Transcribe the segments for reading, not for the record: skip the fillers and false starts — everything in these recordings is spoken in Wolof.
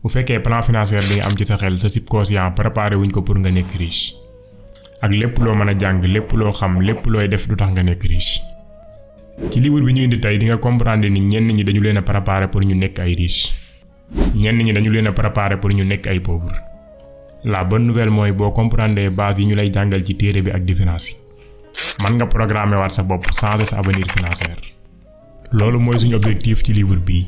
bu fekkee plan financier bi nga am ci sa xel sa subconscient préparé wuñ ko pour nga nekk riche ak lépp loo mën a jàng lépp loo xam lépp looy def du tax nga nekk riche. ci livre bi ñu indi tey di nga comprendre ni ñenn ñi dañu leen a préparé pour ñu nekk ay riche ñenn ñi dañu leen a préparé pour ñu nekk ay pauvre. La bonne nouvelle mooy boo comprendre base yi ñu lay jàngal ci téere bi ak différence yi mën nga programmer waat sa bopp changer sa avenir financier. loolu mooy suñu objectif ci livre bii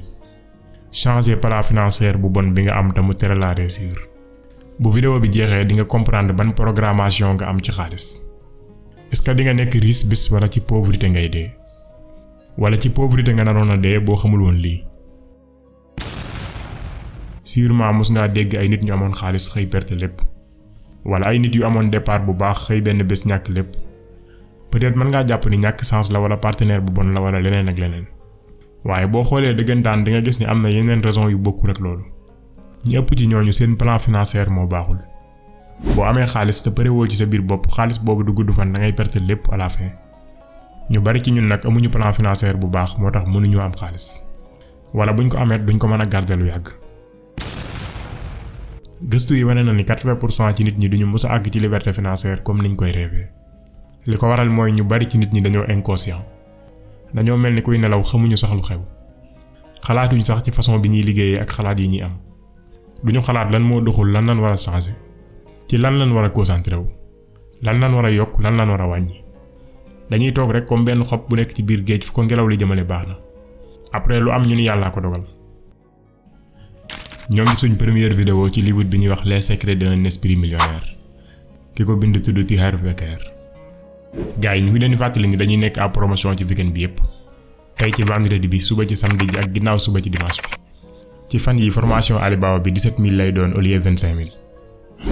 changer plan financier bu bon bi nga am te mu tere la réussir. bu vidéo bi jeexee di nga comprendre ban programmation nga am ci xaalis. est-ce que di nga nekk riche bis wala ci pauvreté ngay dee wala ci pauvreté nga naroon a dee boo xamul woon lii. sûrement mos ngaa dégg ay nit ñu amoon xaalis xëy perte lépp wala ay nit yu amoon départ bu baax xëy benn bés ñàkk lépp. peut-être mën ngaa jàpp ni ñàkk chance la wala partenaire bu bon la wala leneen ak leneen waaye boo xoolee dëggantaan di nga gis ni am na yeneen raison yu bokkul ak loolu. ñi ëpp ci ñooñu seen plan financier moo baaxul. boo amee xaalis te pare woo ci sa biir bopp xaalis boobu du gudd fan da ngay perte lépp à la fin. ñu bari ci ñun nag amuñu plan financier bu baax moo tax mënuñu am xaalis wala buñ ko amee duñ ko mën a garder lu yàgg. gëstu yi wane na ni 80% ci nit ñi duñu mës a àgg ci liberté financière comme niñ koy rêver. li ko waral mooy ñu bari ci nit ñi dañoo inconscient dañoo mel ni kuy nelaw xamuñu sax lu xew xalaatuñ sax ci façon bi ñuy liggéeyee ak xalaat yi ñuy am duñu xalaat lan moo doxul lan lan war a changer ci lan lan war a concentrer wu lan lan war a yokk lan lan war a wàññi. dañuy toog rek comme benn xob bu nekk ci biir géej fu ko ngelaw li jëmale baax na après lu am ñu ni yàllaa ko dogal. ñoo ngi suñ première vidéo ci livre bi ñuy wax les secrets d'un esprit millionnaire ki ko bind tudd T. Harv Eker. gars yi ñu ngi leen di fàttali ni dañuy nekk à promotion ci weekend bi yépp tey ci vendredi bi suba ci samedi ji ak ginnaaw suba ci dimanche bi. ci fan yi formation Alibaba bi 17 000 lay doon au lieu 25 000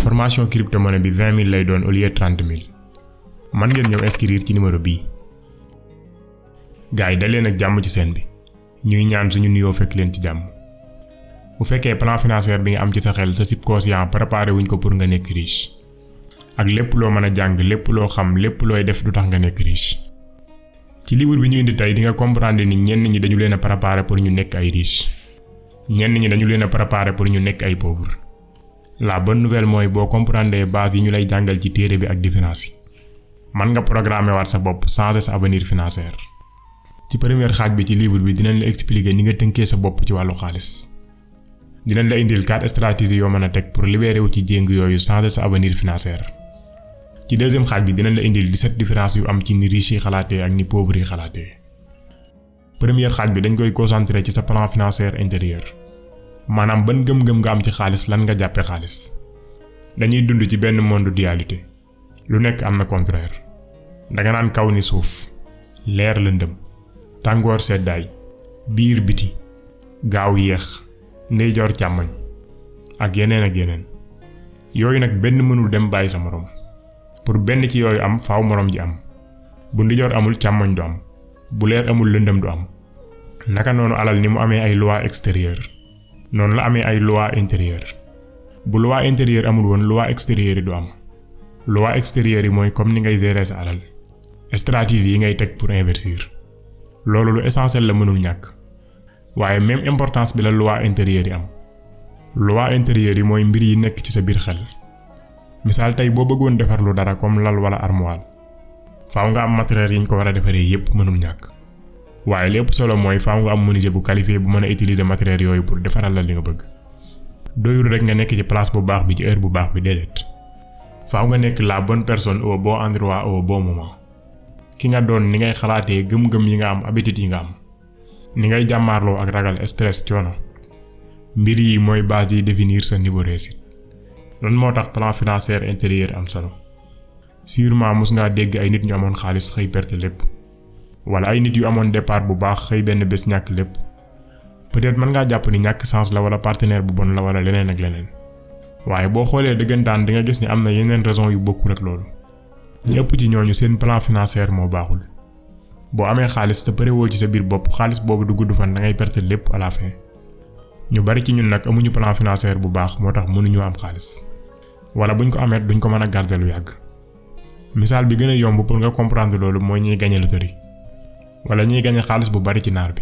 formation crypto-monnaie bi 20 000 lay doon au lieu 30 000 man ngeen ñëw inscrire ci numéro bii. gars yi dal leen ak jàmm ci seen bi ñuy ñaan suñu nuyoo fekk leen ci jàmm. bu fekkee plan financier bi nga am ci sa xel sa subconscient préparé wuñ ko pour nga nekk riche ak lépp loo mën a jàng lépp loo xam lépp looy def du tax nga nekk riche. ci livre bi ñu indi tey di nga comprendre ni ñenn ñi dañu leen a préparé pour ñu nekk ay riche ñenn ñi dañu leen a préparé pour ñu nekk ay pauvre. La bonne nouvelle mooy boo comprendre base yi ñu lay jàngal ci téere bi ak différence yi mën nga programmer waat sa bopp changer sa avenir financier. ci première xaaj bi ci livre bi dinañ la expliquer ni nga tënkee sa bopp ci wàllu xaalis. dinañ la indil 4 stratégies yoo mën a teg pour libérer wu ci jéng yooyu changer sa avenir financier. ci deuxième xaaj bi dinañ la indil 17 différences yu am ci ni riche yi xalaatee ak ni pauvre yi xalaatee. première xaaj bi dañ koy concentrer ci sa plan financier intérieur maanaam ban gëm-gëm nga am ci xaalis lan nga jàppee xaalis. dañuy dund ci benn monde dualité lu nekk am na contraire. danga naan kaw ni suuf leer lëndëm tàngoor seddaay biir biti gaaw yéex ndeyjoor càmmoñ ak yeneen. yooyu nag benn mënul dem bàyyi sa morom pour benn ci yooyu am faaw morom ji am. bu ndeyjoor amul càmmoñ du am bu leer amul lëndëm du am. naka noonu alal ni mu amee ay loi extérieure noonu la amee ay loi intérieure. bu loi intérieure amul woon loi extérieure yi du am. loi extérieure yi mooy comme ni ngay gérer sa alal stratégie yi ngay teg pour investir. loolu lu essentiel la mënul ñàkk. waaye même importance bi la loi intérieure yi am. loi intérieure yi mooy mbir yi nekk ci sa biir xel. misaal tey boo bëggoon defar lu dara comme lal wala armoire faaw nga am matériel yi ñu ko war a defaree yépp mënul ñàkk. waaye lépp solo mooy faaw nga am menuisier bu qualifié bu mën a utiliser matériel yooyu pour defaral la li nga bëgg. doyul rek nga nekk ci place bu baax bi ci heure bu baax bi déedéet. faaw nga nekk la bonne personne au bon endroit au bon moment. ki nga doon ni ngay xalaatee gëm-gëm yi nga am habitude yi nga am. ni ngay jàmmaarloo ak ragal stress coono. mbir yi mooy base yi définir sa niveau réussite. loolu moo tax plan financier intérieur am solo. sûrement mos ngaa dégg ay nit ñu amoon xaalis xëy perte lépp. wala ay nit yu amoon départ bu baax xëy benn bés ñàkk lépp. peut-être mën ngaa jàpp ni ñàkk chance la wala partenaire bu bon la wala leneen ak leneen. waaye boo xoolee dëggantaan di nga gis ni am na yeneen raison yu bokkul ak loolu. ñi ëpp ci ñooñu seen plan financier moo baaxul. boo amee xaalis te pare woo ci sa biir bopp xaalis boobu du gudd fan da ngay perte lépp à la fin. ñu bari ci ñun nag amuñu plan financier bu baax moo tax mënuñu am xaalis. wala buñ ko amee duñ ko mën a garder lu yàgg. misaal bi gën a yomb pour nga comprendre loolu mooy ñiy gagné loterie. wala ñiy gagné xaalis bu bari ci naar bi.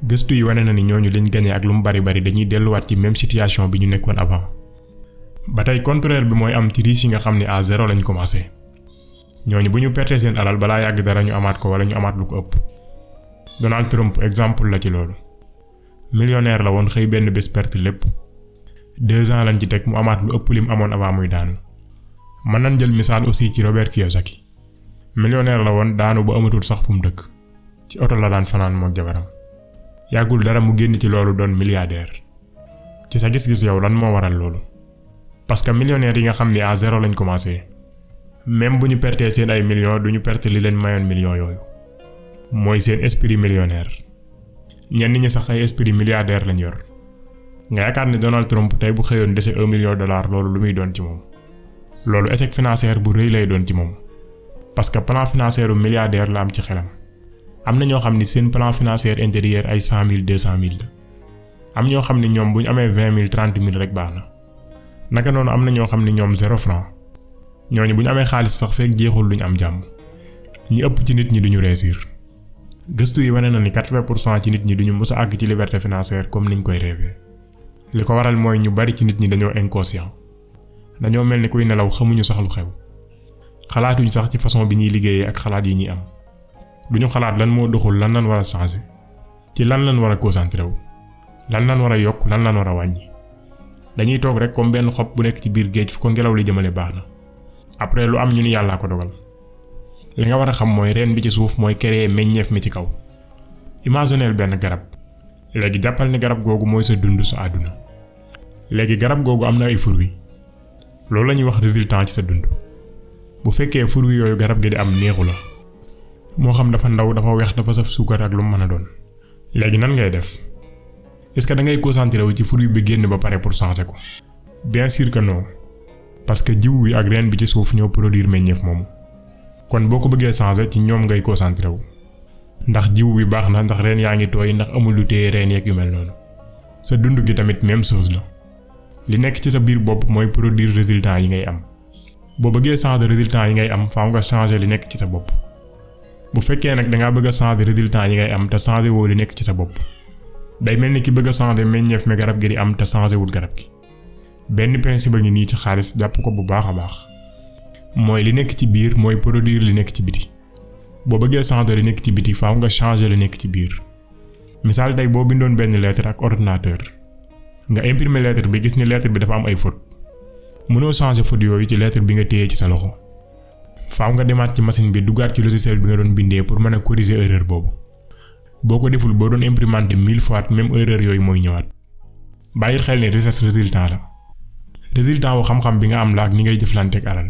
gëstu yi wane na ni ñooñu liñ gagné ak lu mu bari dañuy delluwaat ci même situation bi ñu nekkoon avant. ba tey contraire bi mooy am ci riche yi nga xam ni à zéro lañ commencé ñooñu bu ñu pertee seen alal balaa yàgg dara ñu amaat ko wala ñu amaat lu ko ëpp. Donald Trump exemple la ci loolu millionnaire la woon xëy benn bés perte lépp 2 ans lañ ci teg mu amaat lu ëpp lim amoon avant muy daanu. mën nañ jël misaal aussi ci Robert Kiyosaki millionnaire la woon daanu ba amatul sax fu mu dëkk ci oto la daan fanaan mook jabaram yàggul dara mu génn ci loolu doon milliardaire. ci sa gis-gis yow lan moo waral loolu parce que millionnaire yi nga xam ni à zéro lañ commencé même bu ñu pertee seen ay millions duñu perte li leen mayoon millions yooyu mooy seen esprit millionnaire. ñenn ñi sax ay esprit milliardaire lañ yor nga yaakaar ni Donald Trump tey bu xëyoon dese $1 million loolu lu muy doon ci moom. loolu échec financier bu rëy lay doon ci moom parce que plan financier u milliardaire la am ci xelam. am na ñoo xam ni seen plan financier intérieur ay 100 000 200 000 la am ñoo xam ni ñoom bu ñu amee 20 000 30 000 rek baax na naka noonu am na ñoo xam ni ñoom 0 franc ñooñu bu ñu amee xaalis sax fekk jeexul duñu am jàmm. ñi ëpp ci nit ñi duñu réussir gëstu yi wane na ni 80% ci nit ñi duñu mës a àgg ci liberté financière comme niñ koy rêver. li ko waral mooy ñu bari ci nit ñi dañoo inconscient dañoo mel ni kuy nelaw xamuñu sax lu xew xalaatuñ sax ci façon bi ñuy liggéeyee ak xalaat yi ñuy am duñu xalaat lan moo doxul lan lan war a changer ci lan lan war a concentré wu lan lan war a yokk lan lan war a wàññi dañuy toog rek comme benn xob bu nekk ci biir géej fu ko ngelaw li jëmale baax na après lu am ñu ni yàllaa ko dogal. li nga war a xam mooy reen bi ci suuf mooy créer meññeef mi ci kaw. imagineel benn garab léegi jàppal ni garab googu mooy sa dund sa àdduna léegi garab googu am na ay fruits loolu la ñuy wax résultat ci sa dund bu fekkee fruits yooyu garab gi di am neexu la moo xam dafa ndaw dafa weex dafa saf suukar ak lu mu mën a doon léegi nan ngay def est-ce que da ngay concentré wu ci fruit bi génn ba pare pour changer ko bien sûr que non parce que jiw wi ak reen bi ci suuf ñoo produire meññeef moomu kon boo ko bëggee changer ci ñoom ngay concentré wu ndax jiw bi baax na ndax reen yaa ngi tooy ndax amul lu téye reen yeeg yu mel noonu sa dund gi tamit même chose la li nekk ci sa biir bopp mooy produire résultat yi ngay am boo bëggee changer résultat yi ngay am faaw nga changer li nekk ci sa bopp bu fekkee nag dangaa bëgg a changer résultat yi ngay am te changer woo li nekk ci sa bopp day mel ni ki bëgg a changer meññeef mi garab gi di am te changer wul garab gi benn principe ngi nii ci xaalis jàpp ko bu baax a baax mooy li nekk ci biir mooy produire li nekk ci biti boo bëggee changer li nekk ci biti faaw nga changer li nekk ci biir misaal tey boo bindoon benn lettre ak ordinateur nga imprimer lettre bi gis ni lettre bi dafa am ay fautes mënoo changer fautes yooyu ci lettre bi nga téye ci sa loxo faaw nga demaat ci machine bi duggaat ci logiciel bi nga doon bindee pour mën a corriger erreur boobu boo ko deful boo doon imprimante 1000 fois même erreur yooyu mooy ñëwaat bàyyil xel ne recherche résultat la résultat wu xam-xam bi nga am la ak ni ngay jëflanteeg alal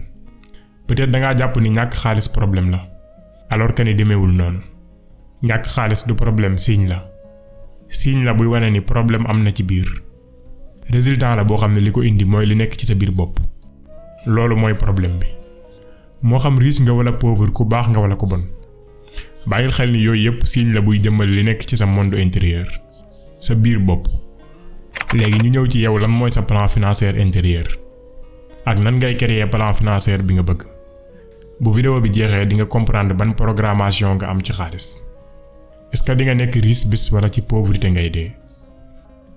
peut-être dangaa jàpp ni ñàkk xaalis problème la alors que ni demeewul noonu ñàkk xaalis du problème signe la buy wane ni problème am na ci biir résultat la boo xam ne li ko indi mooy li nekk ci sa biir bopp loolu mooy problème bi moo xam riche nga wala pauvre ku baax nga wala ku bon bàyyil xel ni yooyu yëpp signe la buy jëmmal li nekk ci sa monde intérieur sa biir bopp léegi ñu ñëw ci yow lan mooy sa plan financier intérieur ak nan ngay créer plan financier bi nga bëgg bu vidéo bi jeexee di nga comprendre ban programmation nga am ci xaalis est-ce que di nga nekk riche bis wala ci pauvreté ngay dee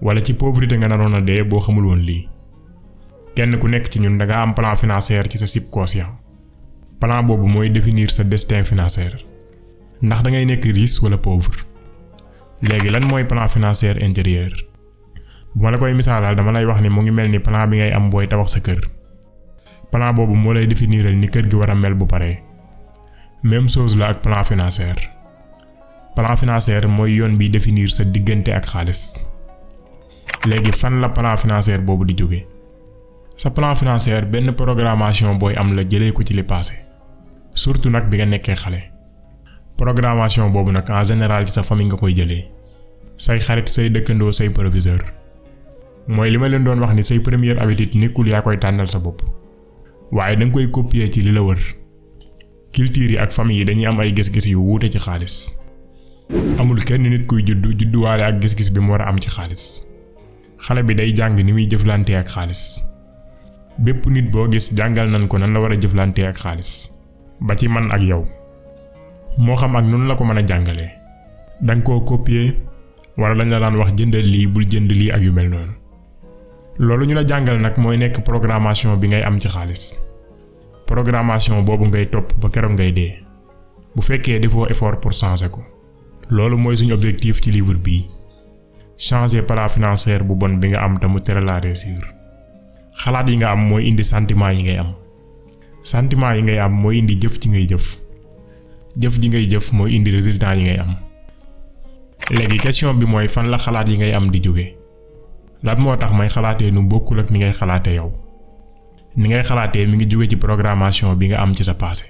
wala ci pauvreté nga naroon a dee boo xamul woon lii kenn ku nekk ci ñun da nga am plan financier ci sa subconscient plan boobu mooy définir sa destin financier ndax da ngay nekk riche wala pauvre léegi lan mooy plan financier intérieur bu ma la koy misaalal dama lay wax ni mu ngi mel ni plan bi ngay am booy tabax sa kër plan boobu moo lay définiral ni kër gi war a mel bu paree même chose la ak plan financier mooy yoon bi définir sa diggante ak xaalis léegi fan la plan financier boobu di jóge sa plan financier benn programmation booy am la jëlee ko ci li passé surtout nag bi nga nekkee xale programmation boobu nag en général ci sa famille nga koy jëlee say xarit say dëkkandoo say proviseur mooy li ma leen doon wax ni say première habitude nekkul yaa koy tànnal sa bopp waaye danga koy copier ci li la wër culture yi ak famille yi dañuy am ay gis-gis yu wuute ci xaalis amul kenn nit kuy judduwaale ak gis-gis bi mu war a am ci xaalis xale bi day jàng ni muy jëflante ak xaalis bépp nit boo gis jàngal nañ ko nan la war a jëflante ak xaalis ba ci man ak yow moo xam ak noonu la ko mën a jàngalee danga koo copier wala lañ la daan wax jëndal lii bul jënd lii ak yu mel noonu. loolu ñu la jàngal nag mooy nekk programmation bi ngay am ci xaalis. programmation boobu ngay topp ba keroog ngay dee. bu fekkee defoo effort pour changer ko. loolu mooy suñu objectif ci livre bii. changer plan financier bu bon bi nga am te mu tere la réussir. xalaat yi nga am mooy indi sentiment yi ngay am. sentiment yi ngay am mooy indi jëf ci ngay jëf. jëf ji ngay jëf mooy indi résultat yi ngay am. léegi question bi mooy fan la xalaat yi ngay am di jóge. lan moo tax may xalaatee nu bokkul ak ni ngay xalaatee yow. ni ngay xalaatee mi ngi jóge ci programmation bi nga am ci sa passé.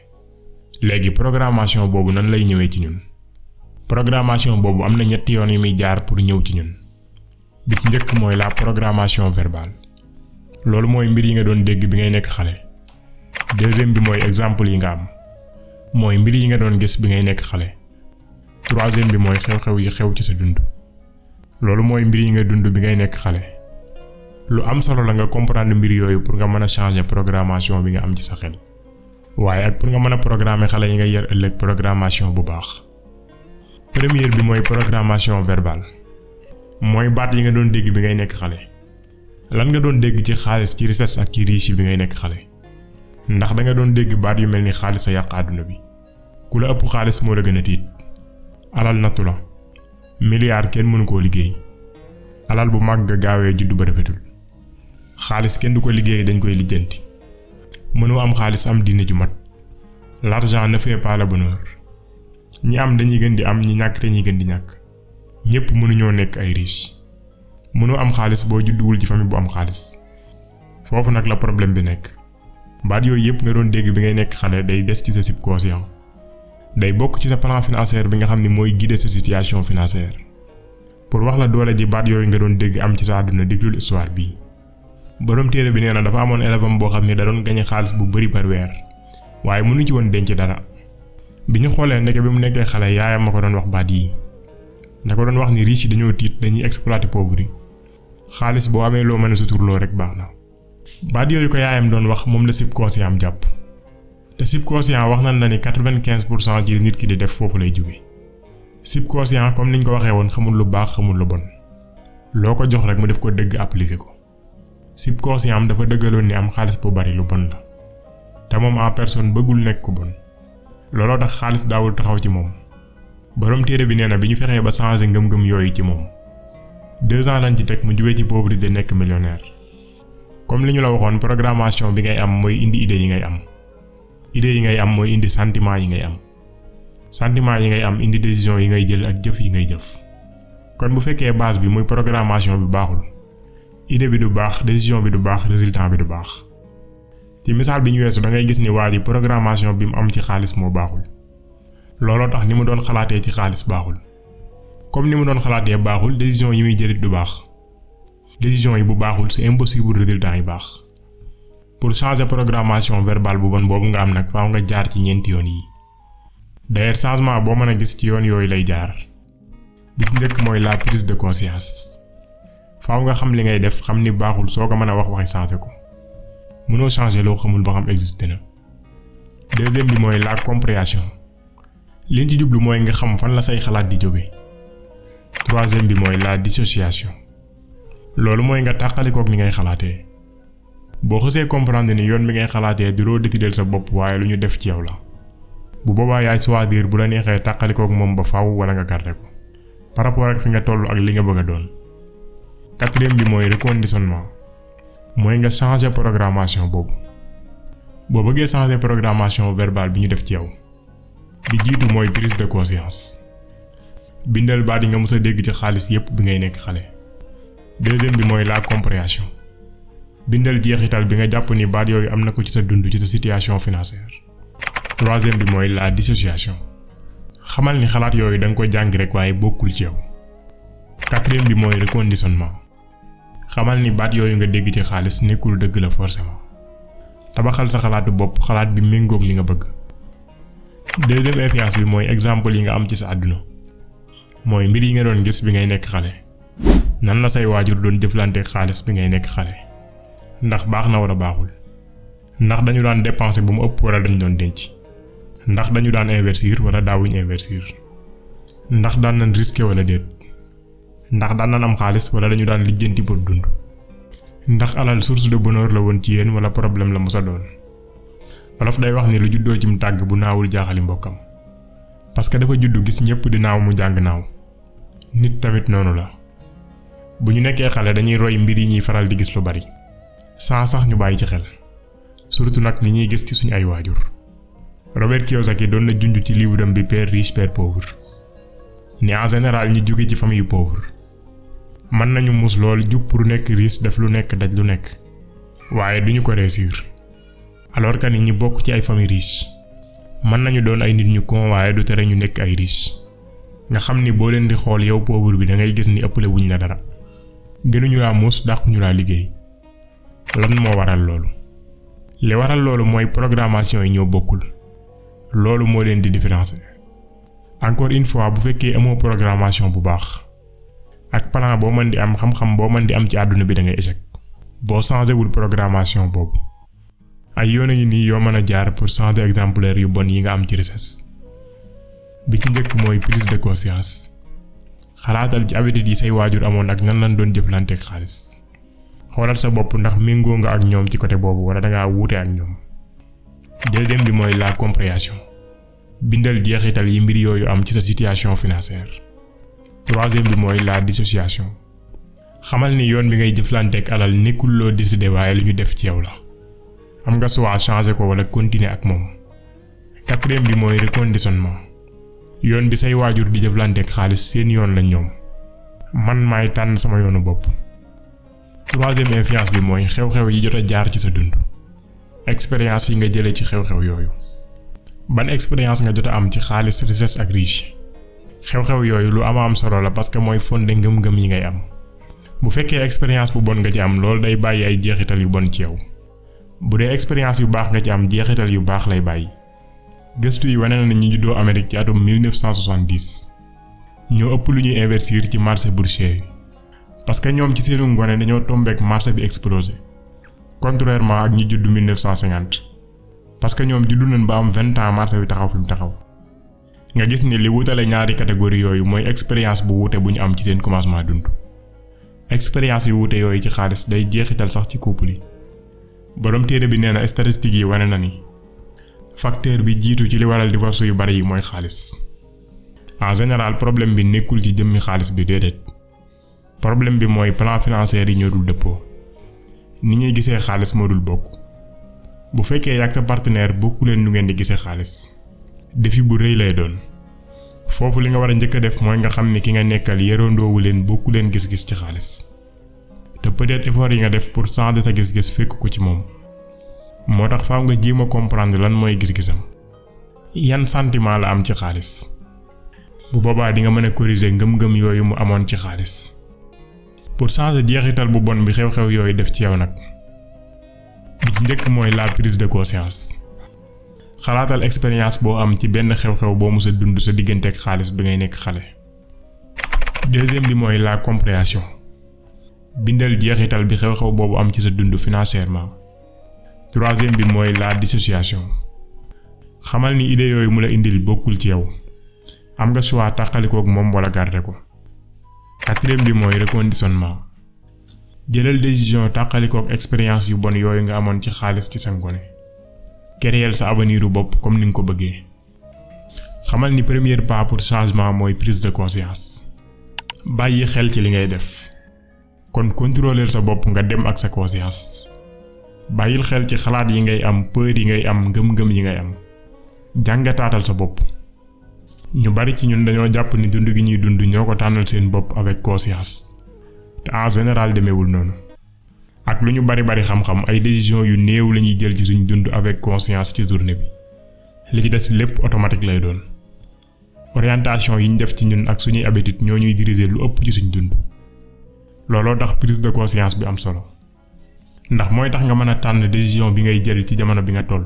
léegi programmation boobu nan lay ñëwee ci ñun. programmation boobu am na ñetti yoon yi muy jaar pour ñëw ci ñun. bi ci njëkk mooy la programmation verbale. loolu mooy mbir yi nga doon dégg bi ngay nekk xale. deuxième bi mooy exemple yi nga am. mooy mbir yi nga doon gis bi ngay nekk xale. troisième bi mooy xew-xew yi xew ci sa dund. loolu mooy mbir yi nga dund bi ngay nekk xale. lu am solo la nga comprendre mbir yooyu pour nga mën a changer programmation bi nga am ci sa xel. waaye ak pour nga mën a programmer xale yi nga yar ëllëg programmation bu baax. première bi mooy programmation verbale. mooy baat yi nga doon dégg bi ngay nekk xale. lan nga doon dégg ci xaalis ci richesse ak ci riche bi ngay nekk xale. ndax da nga doon dégg baat yu mel ni xaalis a yàq àdduna bi. ku la ëpp xaalis moo la gën a tiit. alal nattu la. milliard kenn mënu koo liggéey. alal bu mag nga gaawee juddu ba rafetul. xaalis kenn du ko liggéey dañ koy lijjanti. mënoo am xaalis am diine ju mat. l'argent ne fait pas le bonheur. ñi am dañuy gën di am ñi ñàkk dañuy gën di ñàkk. ñépp mënuñoo nekk ay riche. mënoo am xaalis boo judduwul ci famille bu am xaalis. foofu nag la problème bi nekk. baat yooyu yépp nga doon dégg bi ngay nekk xale day des ci sa subconscient. day bokk ci sa plan financier bi nga xam ni mooy guider sa situation financière. pour wax la doole ji baat yooyu nga doon dégg am ci sa àdduna déglul histoire bii. borom téere bi nee na dafa amoon élève am boo xam ni da doon gañe xaalis bu bari par weer. waaye mënu ci woon denc dara. bi ñu xoolee ndeke bi mu nekkee xale yaayam ma ko doon wax baat yi. da ko doon wax ni riche yi dañoo tiit dañuy exploiter pauvre yi. xaalis boo amee loo mën a suturloo rek baax na. baat yooyu ko yaayam doon wax moom la subconscient am jàpp. te subconscient wax nañ la ni 95% ci nit ki di def foofu lay jóge. subconscient comme niñ ko waxee woon xamul lu baax xamul lu bon. loo ko jox rek mu def ko dëgg appliquer ko. subconscient am dafa dëggaloon ni am xaalis bu bari lu bon la. te moom en personne bëggul nekk ku bon. looloo tax xaalis daawul taxaw ci moom. borom téere bi nee na bi ñu fexee ba changer ngëm-ngëm yooyu ci moom. 2 ans lañ ci teg mu jóge ci pauvreté nekk millionnaire. comme li ñu la waxoon programmation bi ngay am mooy indi idée yi ngay am. idée yi ngay am mooy indi sentiment yi ngay am. sentiment yi ngay am indi décision yi ngay jël ak jëf yi ngay jëf. kon bu fekkee base bi muy programmation bi baaxul. idée bi du baax décision bi du baax résultat bi du baax. ci misaal bi ñu weesu da ngay gis ni waa ji programmation bi mu am ci xaalis moo baaxul. looloo tax ni mu doon xalaatee ci xaalis baaxul. comme ni mu doon xalaatee baaxul décision yi muy jëlit du baax. décision yi bu baaxul c'est impossible résultat yi baax. pour changer programmation verbale bu bon boobu nga am nag faaw nga jaar ci ñeenti yoon yi. d'ailleurs changement boo mën a gis ci yoon yooyu lay jaar. bi ci njëkk mooy la prise de conscience. faaw nga xam li ngay def xam ni baaxul soo ko mën a wax waxi changer ko. mënoo changer loo xamul ba xam existé na. deuxième bi mooy la compréhension. liñ ci jublu mooy nga xam fan la say xalaat di jóge. troisième bi mooy la dissociation. loolu mooy nga tàqalikook ni ngay xalaatee. boo xësee comprendre ni yoon bi ngay xalaatee du loo décider sa bopp waaye lu ñu def ci yow la. bu boobaa yaay choisir bu la neexee tàqalikook moom ba faaw wala nga garder ko. par rapport ak fi nga toll ak li nga bëgg a doon. quatrième bi mooy reconditionnement. mooy nga changer programmation boobu. boo bëggee changer programmation verbale bi ñu def ci yow. bi jiitu mooy prise de conscience. bindal baat yi nga mës a dégg ci xaalis yépp bi ngay nekk xale. deuxième bi mooy la compréhension. bindal jeexital bi nga jàpp ni baat yooyu am na ko ci sa dund ci sa situation financière. troisième bi mooy la dissociation. xamal ni xalaat yooyu da nga ko jàng rek waaye bokkul ci yow. quatrième bi mooy reconditionnement. xamal ni baat yooyu nga dégg ci xaalis nekkul dëgg la forcément. tabaxal sa xalaatu bopp xalaat bi méngoog li nga bëgg. deuxième influence bi mooy exemple yi nga am ci sa àdduna. mooy mbir yi nga doon gis bi ngay nekk xale. nan la say waajur doon jëflante xaalis bi ngay nekk xale. ndax baax na wala baaxul. ndax dañu daan dépenser bu mu ëpp wala dañu doon denc. ndax dañu daan investir wala daawuñ investir. ndax daan nañ risquer wala déet. ndax daan naan am xaalis wala dañu daan lijjanti pour dund ndax alal source de bonheur la woon ci yéen wala problème la musa doon. Wolof day wax ni lu juddoo ci mu tàgg bu naawul jaaxali mbokkam parce que dafa juddu gis ñëpp di naaw mu jàng naaw. Nit tamit noonu la bu ñu nekkee xale dañuy roy mbir yi ñuy faral di gis lu bari sans sax ñu bàyyi ci xel surtout nag li ñuy gis ci suñu ay waajur. Robert Kiyosaki doon na junj ci livre bi Père riche Père pauvre ni en général ñi jóge ci famille yu pauvre mën nañu mus lool jug pour nekk riche def lu nekk daj lu nekk waaye duñu ko réussir alors que ni ñi bokk ci ay famille riche mën nañu doon ay nit ñu con waaye du tere ñu nekk ay riche nga xam ni boo leen di xool yow pauvre bi da ngay gis ni ëppale wuñ la dara gënuñu laa muus dàquñu laa liggéey. lan moo waral loolu li waral loolu mooy programmation yi ñoo bokkul loolu moo leen di différencier. encore une fois bu fekkee amoo programmation bu baax ak plan boo mën di am xam-xam boo mën di am ci àdduna bi da ngay échec boo changé wul programmation boobu. ay yoon a ngi nii yoo mën a jaar pour changer exemplaire yu bon yi nga am ci richesse. bi ci njëkk mooy prise de conscience xalaatal ci habitude yi say waajur amoon ak nan lañ doon jëflanteeg xaalis. xoolal sa bopp ndax méngoo nga ak ñoom ci côté boobu wala da ngaa wuute ak ñoom. deuxième bi mooy la compréhension bindal jeexital yi mbir yooyu am ci sa situation financière. troisième bi mooy la dissociation xamal ni yoon bi ngay jëflanteeg alal nekkul loo décider waaye lu ñu def ci yow la. am nga soit changer ko wala continuer ak moom. quatrième bi mooy reconditionnement yoon bi say waajur di jëflanteeg xaalis seen yoon la ñoom man maay tànn sama yoonu bopp. troisième influence bi mooy xew-xew yi jot a jaar ci sa dund expérience yi nga jëlee ci xew-xew yooyu. ban expérience nga jot a am ci xaalis richesse ak riche. xew-xew yooyu lu am solo la parce que mooy fondé ngëm-ngëm yi ngay am. bu fekkee expérience bu bon nga ci am loolu day bàyyi ay jeexital yu bon ci yow bu dee expérience yu baax nga ci am jeexital yu baax lay bàyyi. gëstu yi wane na ñi juddoo Amérique ci atum 1970 ñoo ëpp lu ñuy investir ci marché boursier yi parce que ñoom ci seenu ngone dañoo tombeek marché bi explosé contrairement ak ñi juddu 1950 parce que ñoom juddu nañ ba am 20 ans marché bi taxaw fi mu taxaw. nga gis ni li wutale ñaari catégorie yooyu mooy expérience bu wuute bu ñu am ci seen commencement dund. expérience yu wuute yooyu ci xaalis day jeexital sax ci couple yi. borom téere bi nee na statistiques yi wane na ni facteur bi jiitu ci li waral divorce yu bari yi mooy xaalis. en général problème bi nekkul ci jëmmi xaalis bi déedéet problème bi mooy plan financier yi ñoo dul dëppoo ni ñuy gisee xaalis moo dul bokk. bu fekkee yak sa partenaire bokku leen nu ngeen di gisee xaalis défi bu rëy lay doon. foofu li nga war a njëkk a def mooy nga xam ni ki nga nekkal yërondoowu leen bokku leen gis-gis ci xaalis te peut-être effort yi nga def pour changer sa gis-gis fekk ko ci moom. moo tax faaw nga jéem a comprendre lan mooy gis-gisam yan sentiment la am ci xaalis. bu boobaa di nga mën a corriger ngëm-ngëm yooyu mu amoon ci xaalis pour changer jeexital bu bon bi xew-xew yooyu def ci yow nag. bi ci njëkk mooy la prise de conscience xalaatal expérience boo am ci benn xew-xew boo musa dund sa diggante ak xaalis bi ngay nekk xale. deuxième bi mooy la compréhension bindal jeexital bi xew-xew boobu am ci sa dund financièrement. troisième bi mooy la dissociation xamal ni idée yooyu mu la indil bokkul ci yow am nga choix tàqalikoo ak moom wala garder ko. quatrième bi mooy reconditionnement jëlal décision tàqalikoo ak expérience yu bon yooyu nga amoon ci xaalis ci sa ngone. créer sa aveniru bopp comme ni nga ko bëggee. xamal ni premier pas pour changement mooy prise de conscience bàyyi xel ci li ngay def kon contrôler sa bopp nga dem ak sa conscience. bàyyil xel ci xalaat yi ngay am peur yi ngay am ngëm-ngëm yi ngay am jàngataatal sa bopp. ñu bari ci ñun dañoo jàpp ni dund gi ñuy dund ñoo ko tànnal seen bopp avec conscience te en général demeewul noonu. ak lu ñu bari xam-xam ay décision yu néew la ñuy jël ci suñ dund avec conscience ci journée bi li ci des lépp automatique lay doon. orientation yi ñu def ci ñun ak suñuy habitude ñoo ñuy diriger lu ëpp ci suñ dund. looloo tax prise de conscience bi am solo ndax mooy tax nga mën a tànn décision bi ngay jël ci jamono bi nga toll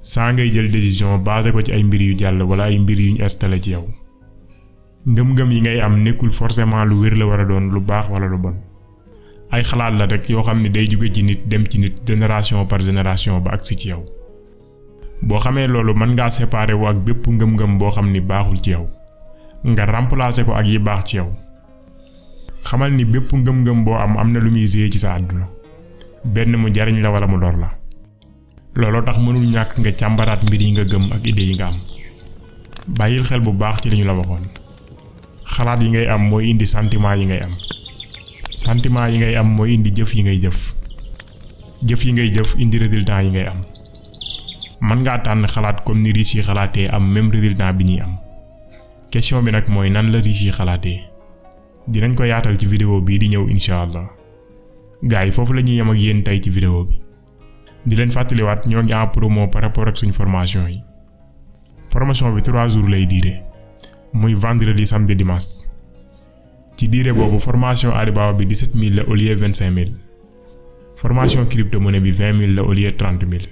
saa ngay jël décision basé ko ci ay mbir yu jàll wala ay mbir yu ñu installé ci yow. ngëm-ngëm yi ngay am nekkul forcément lu wér la war a doon lu baax wala lu bon ay xalaat la rek yoo xam ni day jóge ci nit dem ci nit génération par génération ba agsi ci yow. boo xamee loolu mën ngaa séparer wu ak bépp ngëm-ngëm boo xam ni baaxul ci yow nga remplacer ko ak yi baax ci yow xamal ni bépp ngëm-ngëm boo am na lu muy jé ci sa àdduna benn mu jariñ la wala mu lor la looloo tax mënul ñàkk nga càmbaraat mbir yi nga gëm ak idée yi nga am bàyyil xel bu baax ci li ñu la waxoon xalaat yi ngay am mooy indi sentiment yi ngay am sentiment yi ngay am mooy indi jëf yi ngay jëf yi ngay jëf indi résultat yi ngay am man ngaa tànn xalaat comme ni riche yi xalaatee am même résultat bi ñuy am question bi nag mooy nan la riche yi xalaatee dinañ ko yaatal ci vidéo bii di ñëw incha allah gars yi foofu la ñuy yem ak yéen tey ci vidéo bi di leen fàttaliwaat ñoo ngi en promo par rapport ak suñu formation yi formation bi 3 jours lay diire muy vendredi samedi dimanche ci diire boobu formation Alibaba bi 17 000 la au lieu 25 000 formation crypto monnaie bi 20 000 la au lieu 30 000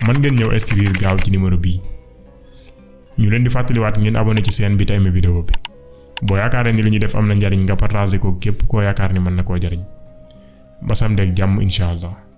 mën ngeen ñëw inscrire gaaw ci numéro bii ñu leen di fàttaliwaat ngeen abonné ci chaîne bi te aimé vidéo bi boo yaakaaree ni li ñu def am na njariñ nga partagé ko képp koo yaakaar ni mën na koo jariñ ba samedi ak jàmm incha allah.